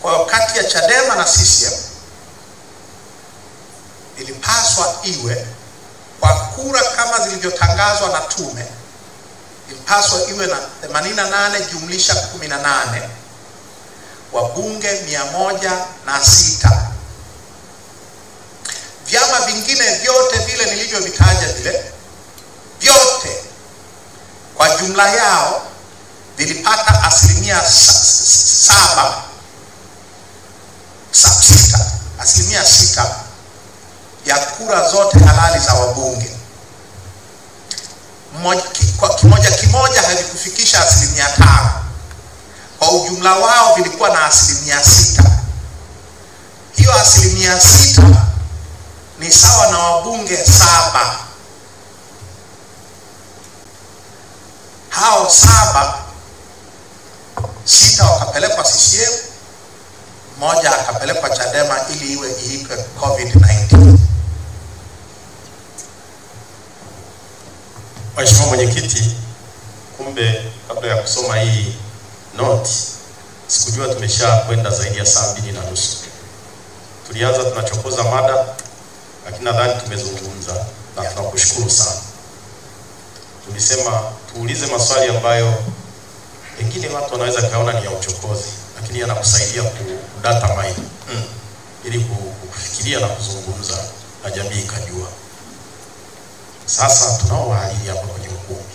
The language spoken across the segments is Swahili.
Kwa hiyo kati ya Chadema na CCM ilipaswa iwe kwa kura kama zilivyotangazwa na tume, ilipaswa iwe na 88 jumlisha 18, wabunge 106. Vyama vingine vyote vile nilivyovitaja vile vyote kwa jumla yao vilipata 7%, 6% ya kura zote halali za wabunge. Kimoja kimoja havikufikisha 5%. Kwa ujumla wao vilikuwa na 6%. Hiyo 6% ni sawa na wabunge 7. Hao 7, 6 wakapelekwa CCM, 1 akapelekwa Chadema ili iwe iitwe COVID-19. Mheshimiwa Mwenyekiti, kumbe kabla ya kusoma hii note sikujua tumesha kwenda zaidi ya saa 2:30. Tulianza tunachokoza mada, lakini nadhani tumezungumza na tunakushukuru sana. Tulisema tuulize maswali ambayo pengine watu wanaweza kaona ni ya uchokozi, lakini yanakusaidia ku data mine ili kufikiria na kuzungumza na jamii ikajua. Sasa tunao wahariri hapa kwenye ukumbi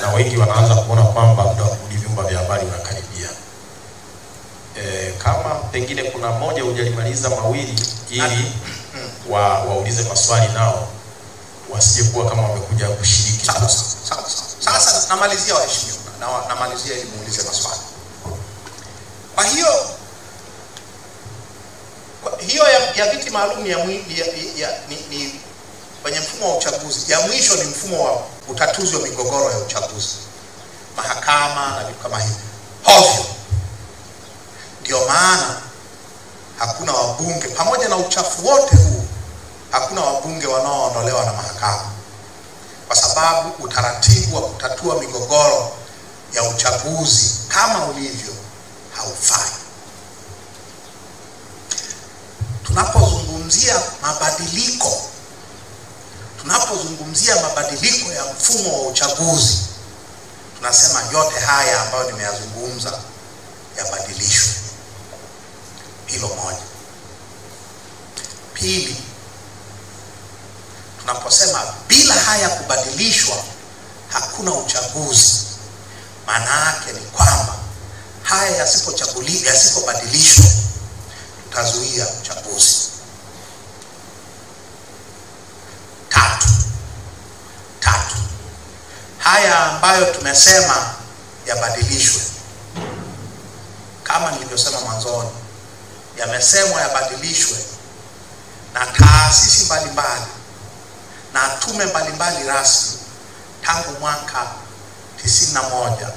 na wengi wanaanza kuona kwamba muda wa kurudi vyumba vya habari unakaribia. Kama pengine kuna moja hujalimaliza mawili, ili waulize maswali nao wasije kuwa kama wamekuja kushiriki. Sawa. Sasa namalizia waheshimiwa, na namalizia ili muulize maswali. Kwa hiyo hiyo ya viti maalum ni kwenye mfumo wa uchaguzi. Ya mwisho ni mfumo wa utatuzi wa migogoro ya uchaguzi, mahakama na vitu kama hivyo. Hovyo. Ndio maana hakuna wabunge, pamoja na uchafu wote huu, hakuna wabunge wanaoondolewa na mahakama, kwa sababu utaratibu wa kutatua migogoro ya uchaguzi kama ulivyo haufai. Tunapozungumzia mabadiliko, tunapozungumzia mabadiliko ya mfumo wa uchaguzi, tunasema yote haya ambayo nimeyazungumza yabadilishwe. Hilo moja. Pili, tunaposema bila haya kubadilishwa hakuna uchaguzi, maana yake ni kwamba haya yasipochaguliwa, yasipobadilishwa, tutazuia uchaguzi. Tatu, haya ambayo tumesema yabadilishwe, kama nilivyosema mwanzoni, yamesemwa yabadilishwe na taasisi mbalimbali na tume mbalimbali rasmi tangu mwaka 91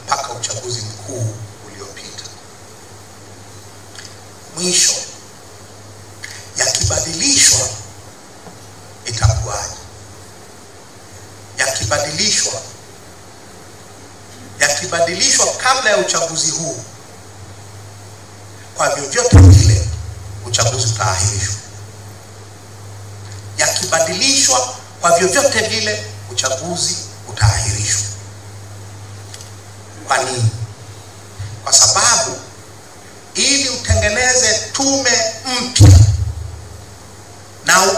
mpaka uchaguzi mkuu uliopita. Mwisho, yakibadilishwa itakuwaje? Yakibadilishwa kabla ya uchaguzi huu, kwa vyovyote vile uchaguzi utaahirishwa. Yakibadilishwa kwa vyovyote vile uchaguzi utaahirishwa. Kwa nini? Kwa sababu ili utengeneze tume mpya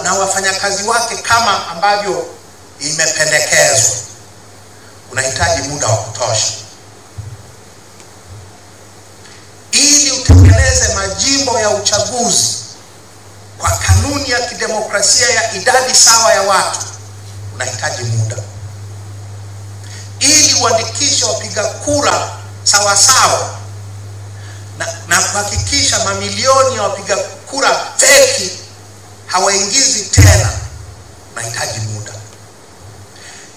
na wafanyakazi wake kama ambavyo imependekezwa, unahitaji muda wa kutosha. Ili utengeneze majimbo ya uchaguzi kwa kanuni ya kidemokrasia ya idadi sawa ya watu, unahitaji muda. Ili uandikishe wapiga kura sawa sawa na kuhakikisha mamilioni ya wapiga kura feki hawaingizi tena, unahitaji muda.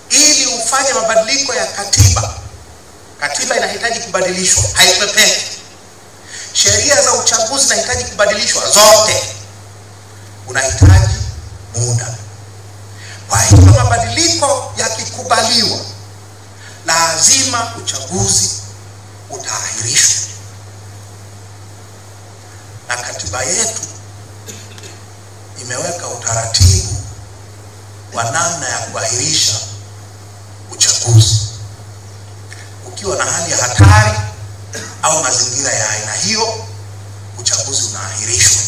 Ili ufanye mabadiliko ya katiba, katiba inahitaji kubadilishwa, haikwepeki. Sheria za uchaguzi zinahitaji kubadilishwa zote, unahitaji muda. Kwa hiyo mabadiliko yakikubaliwa, lazima uchaguzi utaahirishwa. Na katiba yetu imeweka utaratibu wa namna ya kuahirisha uchaguzi ukiwa na hali ya hatari au mazingira ya aina hiyo, uchaguzi unaahirishwa.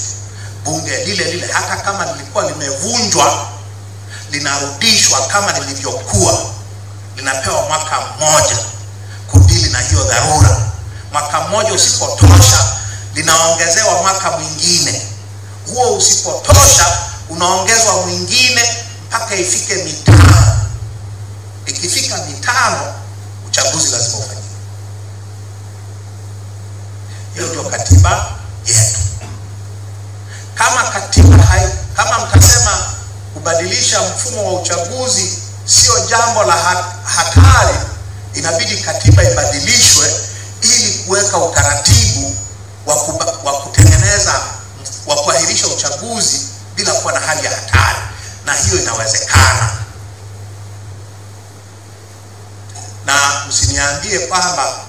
Bunge lile lile hata kama lilikuwa limevunjwa linarudishwa kama lilivyokuwa, linapewa mwaka mmoja kudili na hiyo dharura. Mwaka mmoja usipotosha, linaongezewa mwaka mwingine. Huo usipotosha, unaongezwa mwingine mpaka ifike 5. Ikifika 5, uchaguzi lazima ufanyike. Hiyo ndio katiba yetu. Kama katiba hai, kama mtasema kubadilisha mfumo wa uchaguzi sio jambo la hatari, inabidi katiba ibadilishwe ili kuweka utaratibu wa kutengeneza, wa kuahirisha uchaguzi bila kuwa na hali ya hatari, na hiyo inawezekana. Na msiniambie kwamba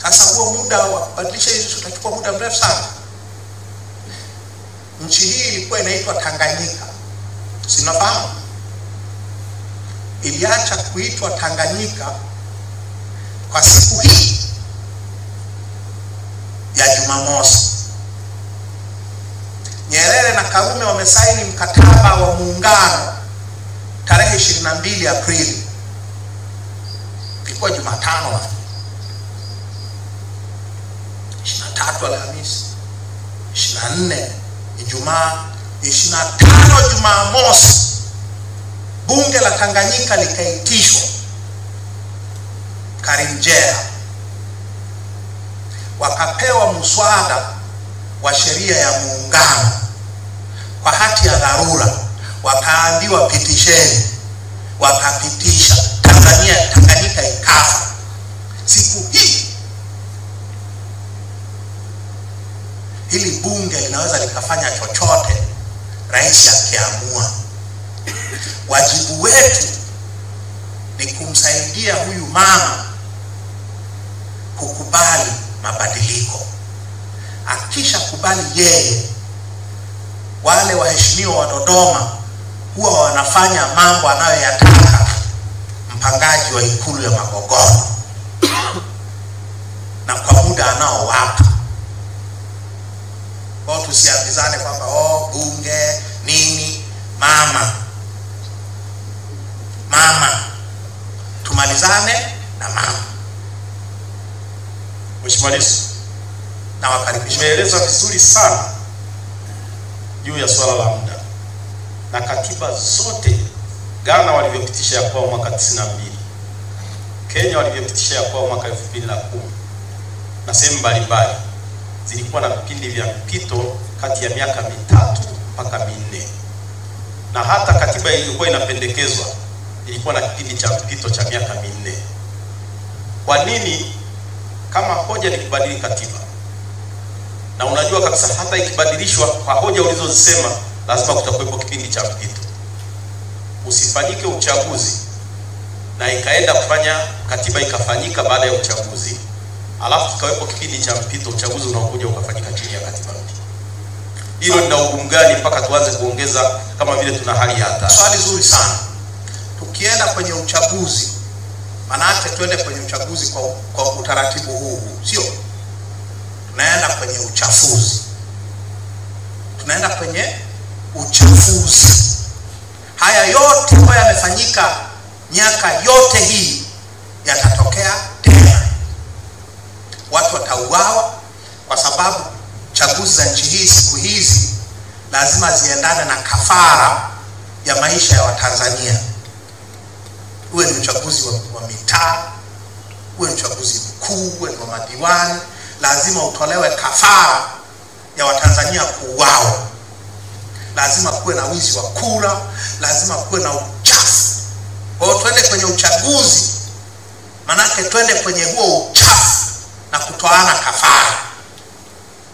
sasa huo muda wa kubadilisha hizo utachukua muda mrefu sana. Nchi hii ilikuwa inaitwa Tanganyika, sinafahamu? Iliacha kuitwa Tanganyika kwa siku hii ya Jumamosi. Nyerere na Karume wamesaini mkataba wa muungano tarehe 22 Aprili. Ilikuwa Jumatano, 23 Alhamisi, 24 Ijumaa, 25 Jumamosi bunge la Tanganyika likaitishwa Karimjee, wakapewa muswada wa sheria ya muungano kwa hati ya dharura, wakaambiwa pitisheni, wakapitisha. Tanzania, Tanganyika ikafa siku hii. Hili bunge linaweza likafanya chochote rais akiamua. Wajibu wetu ni kumsaidia huyu mama kukubali mabadiliko. Akisha kubali yeye, wale waheshimiwa wa Dodoma huwa wanafanya mambo anayoyataka mpangaji wa Ikulu ya Magogoro na kwa muda anaowapa. Kwa tusiambizane kwamba oh, bunge nini. Mama, mama, tumalizane na mama. Mheshimiwa Lissu, na wakaribisha. Umeeleza vizuri sana juu ya swala la muda na katiba zote. Ghana walivyopitisha ya kwao mwaka 92, Kenya walivyopitisha ya kwao mwaka 2010, na sehemu mbalimbali zilikuwa na vipindi vya mpito kati ya miaka 3 mpaka 4. Na hata katiba iliyokuwa inapendekezwa ilikuwa na kipindi cha mpito cha miaka 4. Kwa nini kama hoja ni kubadili katiba, na unajua kabisa hata ikibadilishwa kwa hoja ulizozisema lazima kutakuwepo kipindi cha mpito, usifanyike uchaguzi na ikaenda kufanya katiba ikafanyika baada ya uchaguzi, alafu kikawepo kipindi cha mpito, uchaguzi unaokuja ukafanyika chini ya katiba mpya? Hilo lina ugumu gani mpaka tuanze kuongeza kama vile tuna hali ya hatari? Swali zuri sana. Tukienda kwenye uchaguzi, maana yake tuende kwenye uchaguzi kwa utaratibu huu, sio? Tunaenda kwenye uchafuzi. Tunaenda kwenye uchafuzi. Haya yote ambayo yamefanyika miaka yote hii yatatokea tena. Watu watauawa kwa sababu chaguzi za nchi hii siku hizi lazima ziendane na kafara ya maisha ya Watanzania. Uwe ni uchaguzi wa mitaa, uwe ni uchaguzi mkuu, uwe ni wa madiwani, lazima utolewe kafara ya Watanzania kuuawa. Lazima kuwe na wizi wa kura, lazima kuwe na uchafu. Kwa hiyo twende kwenye uchaguzi, manake twende kwenye huo uchafu na kutoana kafara.